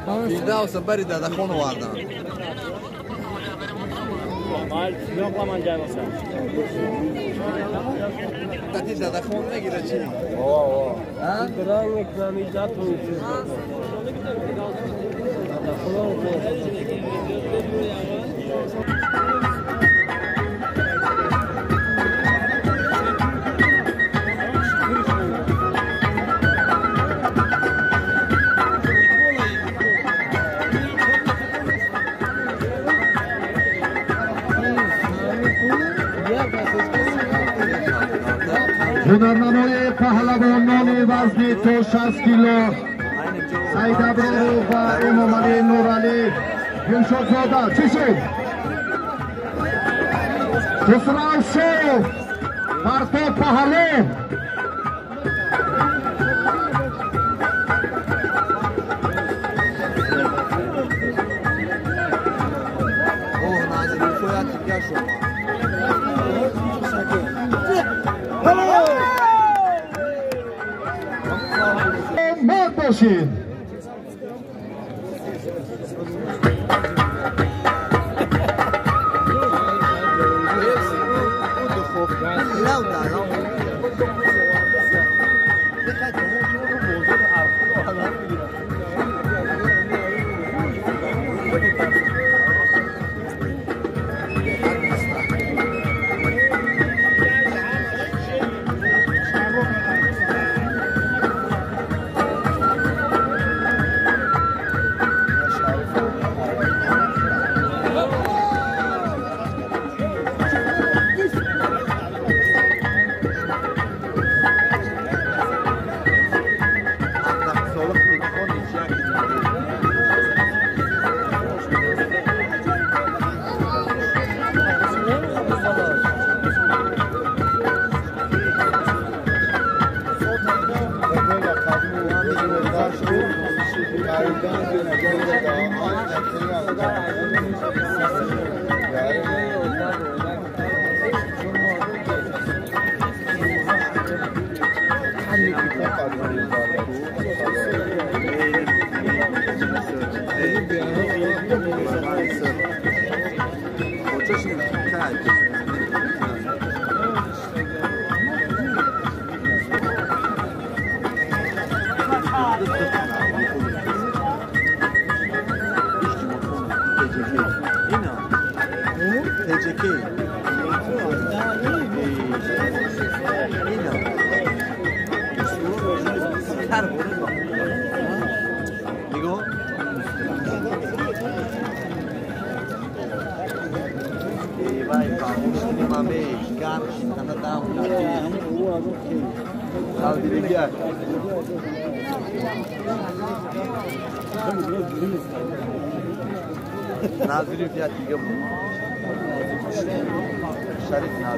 Фирдавса бари дадахон овардан. Тати дадахон мегира чи? Ҳунарнамои паҳлавонони вазни то 60 кило Саид Аброров ва Эмомалӣ Нуралӣ Дилшодзода. Чӣ шуд? Хусрав Шоев, Партов Паҳлон. Оҳ, Назирӣ шояд дигар шуд. Мард бошед.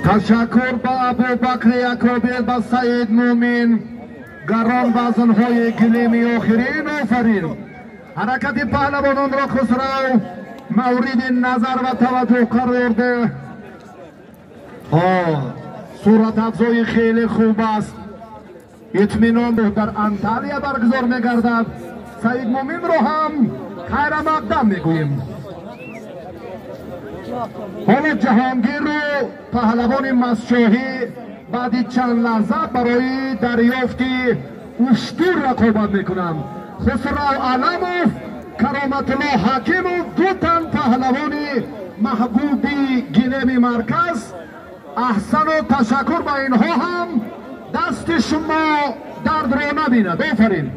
Ташаккур ба Абубакри Акобир, ба Саид Мумин. Гарон вазнҳои гилеми охирин. Офарин. Ҳаракати паҳлавононро Хусрав мавриди назар ва таваҷҷӯҳ қарор де. Суратафзои хеле хуб аст. Итминон дар Анталия баргузор мегардад. Саид Муминро ҳам хайрамақдам мегӯем. Ҳоло Ҷаҳонгирро паҳлавони Масчоҳӣ баъди чанд лаҳза барои дарёфти уштур рақобат мекунанд. Хусрав Аламов, Кароматулло Ҳакимов, ду тан паҳлавони маҳбуби гилеми марказ. Аҳсану ташаккур ба инҳо ҳам. Дасти шумо дардро набинад. Офарин.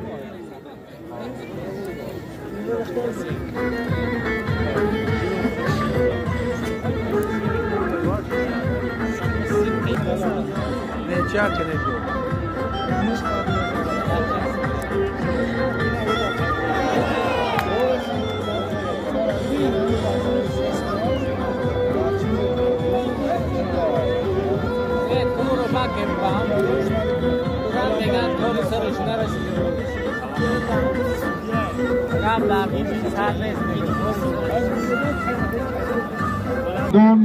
Дон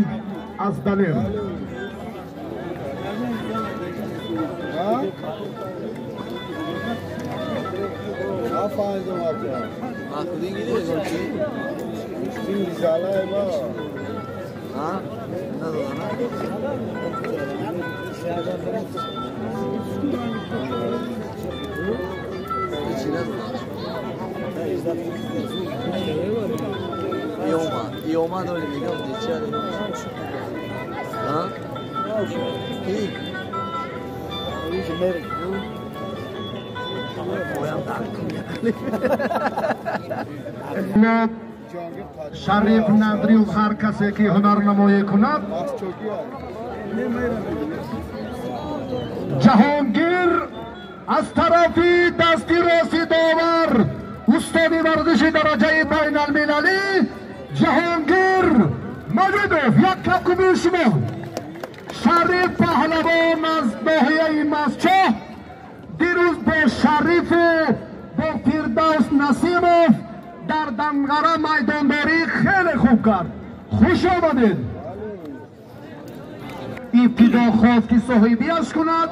аз Далер. Шариф Надриев ҳар касе ки ҳунарнамоӣ кунад, Ҷаҳонгир аз тарафи дасти рости довар, устоди варзиши дараҷаи байналмилалӣ Ҷаҳонгир Маҷидов, як кафкубии шумо. Шариф паҳлавон аз ноҳияи Мастчоҳ дирӯз бо Шарифу бо Фирдавс Насимов дар Данғара майдондорӣ хеле хуб кард. Хуш омадед. Ибтидо хост ки соҳибияш кунад,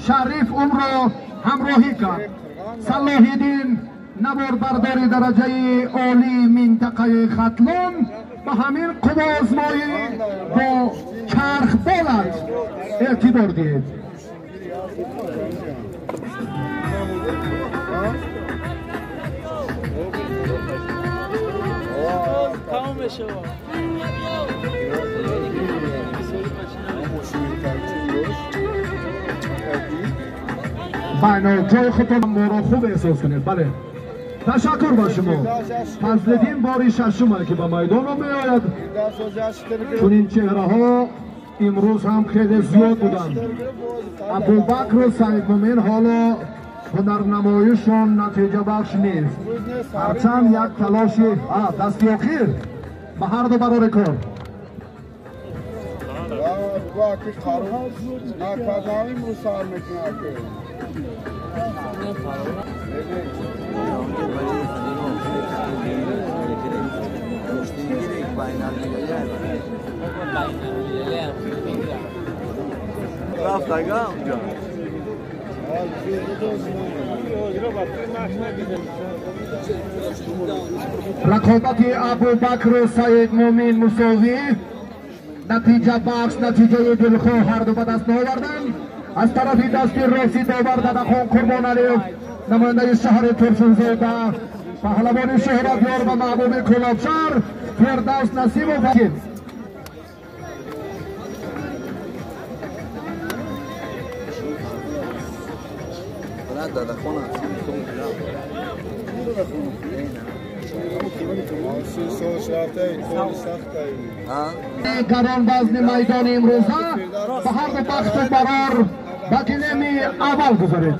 Шариф онро ҳамроҳӣ кард. Салоҳиддин наворбардори дараҷаи олии минтақаи Хатлон ба ҳамин қувваозмоӣ бо чархболат эътибор диҳед. Ҷои худтон моро хуб эҳсос кунед. Бале, ташаккур ба шумо. Фазлиддин бори шашуме ки ба майдон меояд. Чунин чеҳраҳо имрӯз ҳам хеле зиёд буданд. Абубакру Саидмумин ҳоло ҳунарнамоишон натиҷабахш нест, ҳарчанд як талоши дасти охир ба ҳар ду барори кор. Рақобати Абубакру Саидмумин мусовӣ, натиҷа бахш, натиҷаи дилхоҳ ҳар ду ба даст наоварданд. Аз тарафи дасти рости довар Дадахон Қурбоналиев, намояндаи шаҳри Турсунзода, паҳлавони шӯҳратёр ва маҳбуби Кӯлобшаҳр Фирдавс Насимов. Гарон вазни майдони имрӯза ба ҳар ду бахту барор ба гилеми аввал гузаред.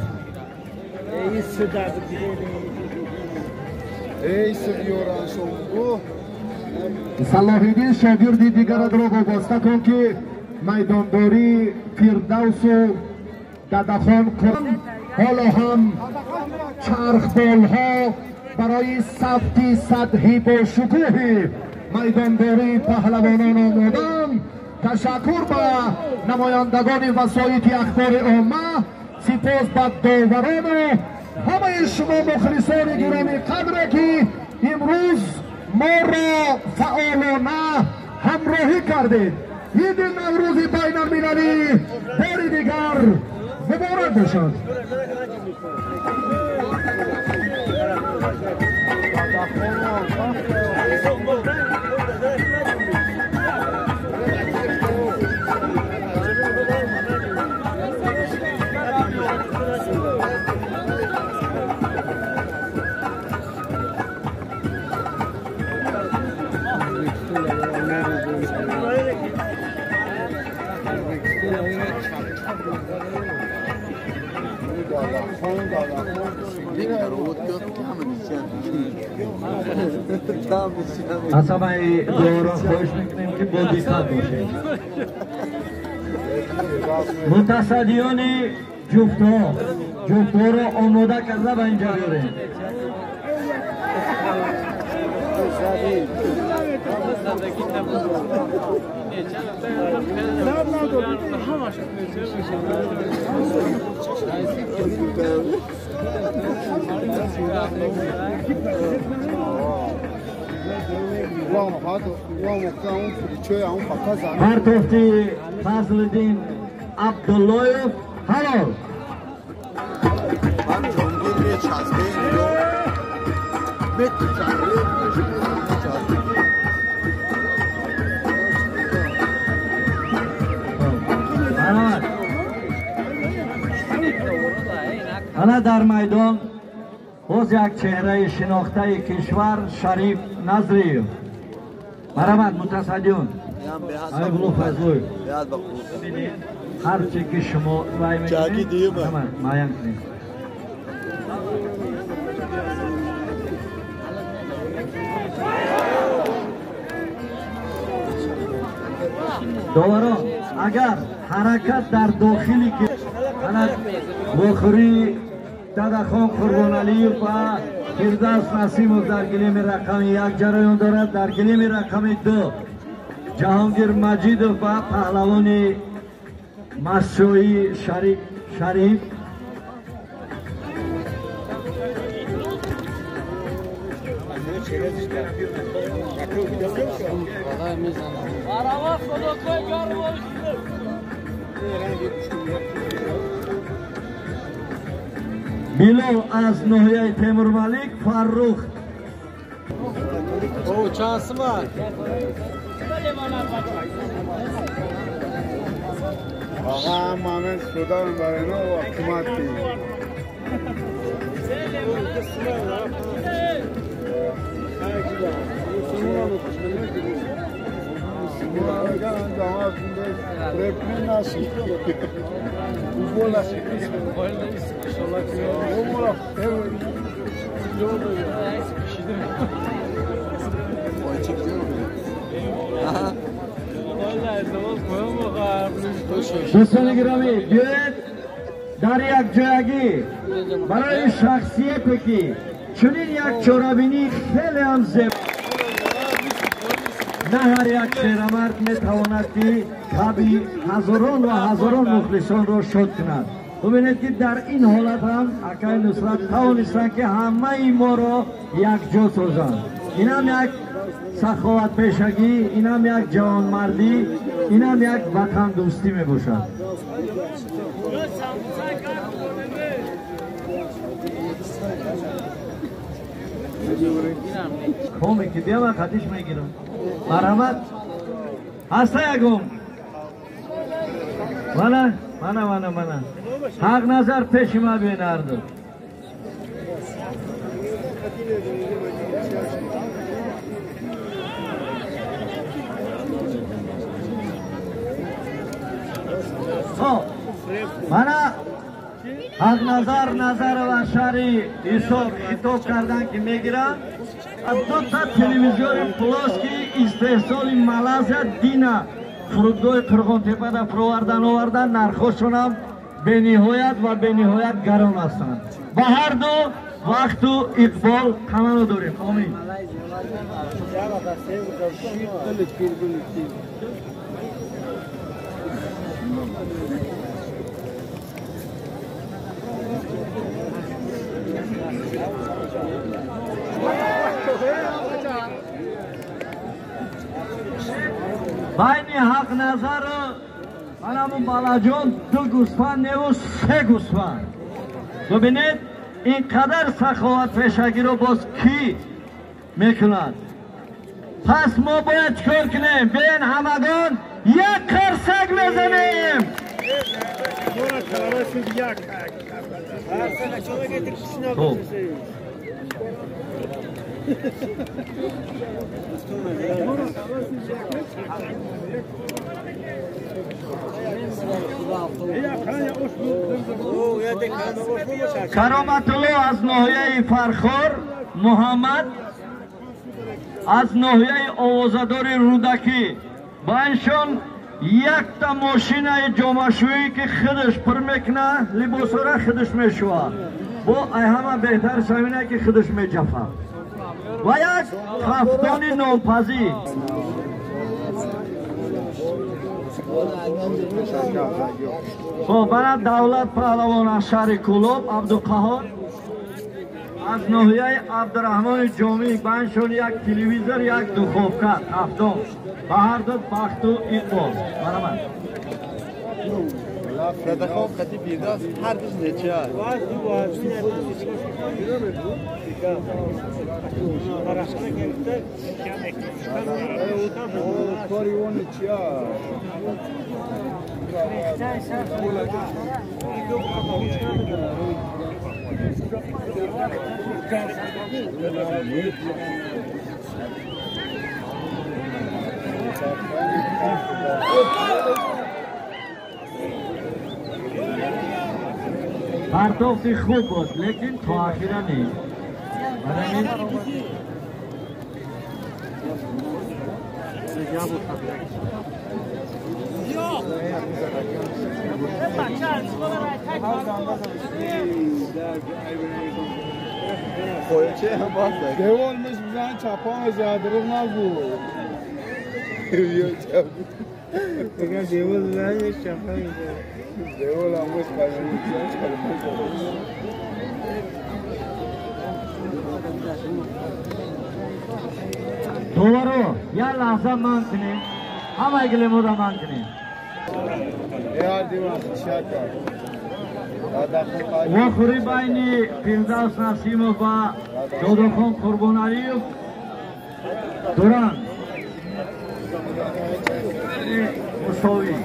Салоҳиддин шогирди дигаратро вобаста кун, ки майдондории Фирдавсу Дадахон ҳоло ҳам чархболҳо барои сабти сатҳи бошукӯҳи майдондории паҳлавонон омоданд. Ташаккур ба намояндагони васоити ахбори омма, сипос ба доварону ҳамаи шумо мухлисони гиромӣ қадре, ки имрӯз моро фаъолона ҳамроҳӣ кардед. Иди Наврӯзи байналмилалӣ бори дигар муборак бошад. از همه دوران خواهش میکنیم که با دقت باشید. متصدیان جفتها را آماده کرده و اینجا بیاریم. Партофти Фазлиддин Абдуллоев ҳалол. Ана дар майдон боз як чеҳраи шинохтаи кишвар Шариф Назриев. Марҳамат мутасаддиён. Айбулло Фазлуев. Ҳар чӣ ки шумо вай мекунед, муайян кунед. Доварон, агар ҳаракат дар дохили ана вохӯрии Дадахон Қурбоналиев ва Фирдавс Насимов дар гилеми рақами 1 ҷараён дорад, дар гилеми рақами 2 Ҷаҳонгир Маҷидов ва паҳлавони Масшоӣ Шариф. Билол аз ноҳияи Темурмалик, Фаррух. آقا همه خدا برای ما و حکومت دوستان گرامی، بیایید در یک جایگی برای شخصیتی که چنین یک چورابینی خیلی هم زیب، نه هر یک شیرمرد میتواند که کبی هزاران و هزاران مخلصان را شاد کند. ببینید که در این حالت هم اکای نصرت توانستند که همه ما را یک جا سازند. این هم یک سخاوت پیشگی، این هم یک جوانمردی، این هم یک وطن دوستی می باشد. коме ки бия ман хатиш мегирам. Марҳамат, ҳаста ягон? Мана, мана, мана, мана. Ҳақ назар пеши ма биён ҳарду. Хоб, мана Ҳақназар Назарова шаҳри Ҳисор хитоб карданд ки мегиранд ду та телевизиори плоски истеҳсоли Малайзия дина фурудгоҳи Қурғонтепада фуровардан овардан, нархҳошонам бениҳоят ва бениҳоят гарон ҳастанд. Ба ҳар ду вақту иқбол таманно дорем. Омин. Байни Ҳақназару манаму Балаҷон ду гӯсфанд неву се гӯсфанд. Бибинед, ин қадар саховатпешагиро боз кӣ мекунад? Пас мо бояд чикор кунем? Биёен ҳамагон як қарсак мезанем. Хуб. Кароматулло аз ноҳияи Фархор, Муҳаммад аз ноҳияи Овозадори Рӯдакӣ. Ба иншон якта мошинаи ҷомашӯӣ ки худаш пур мекунад, либосҳоро худаш мешӯяд. Бо ай ҳама беҳтар самина ки худаш меҷафад. Ва як хафтони нонпазӣ. Хоб, мана Давлат Паҳлавон аз шаҳри Кӯлоб, Абдуқаҳор аз ноҳияи Абдураҳмони Ҷомӣ баншон як телевизор, як духовка ҳафтум. Ба ҳар ду бахту иқбол. Марҳамат. Радахов хати Фирдавс ҳар душ неча. Партофти хуб буд, лекин то охира нест. دیوان مش بزن چپان زدرغ نگو. میگم دیوان بزن چپان دیوان هم مش بزن چپان. دوباره یا لحظه من کنیم همه گلمو را من کنیم. وخوری بین فردوس نسیمов و دودوخان قربانعلیев دوران مساوی.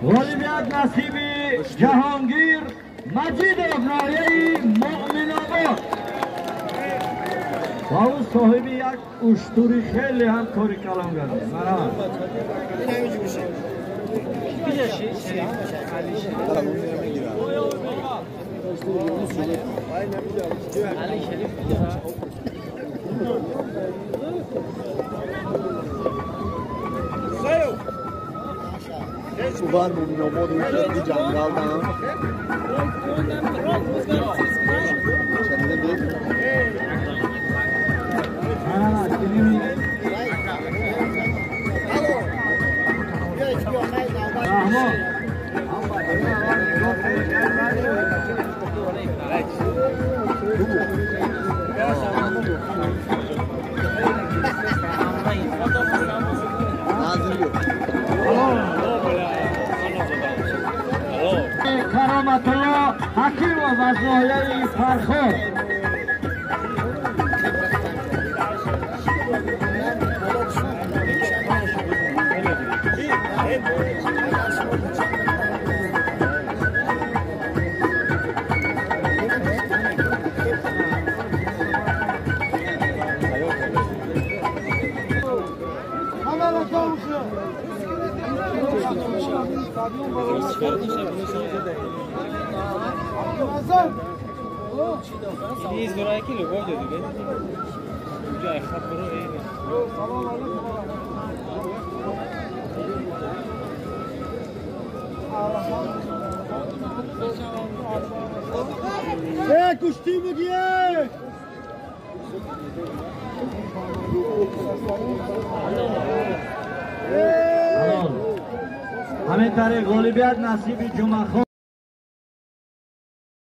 غالبیت نصیب جهانگیر مجیدов ноҳияи Муъминобод ва ӯ соҳиби як уштури хеле ҳам кори калон гардид. Марҳамат. Var Муъминобод ушти ҷангалдан. Кароматулло Ҳакимов аз ноҳияи Фархор. کشتی بگیه. همین طریق غالبیت نصیب جمعه.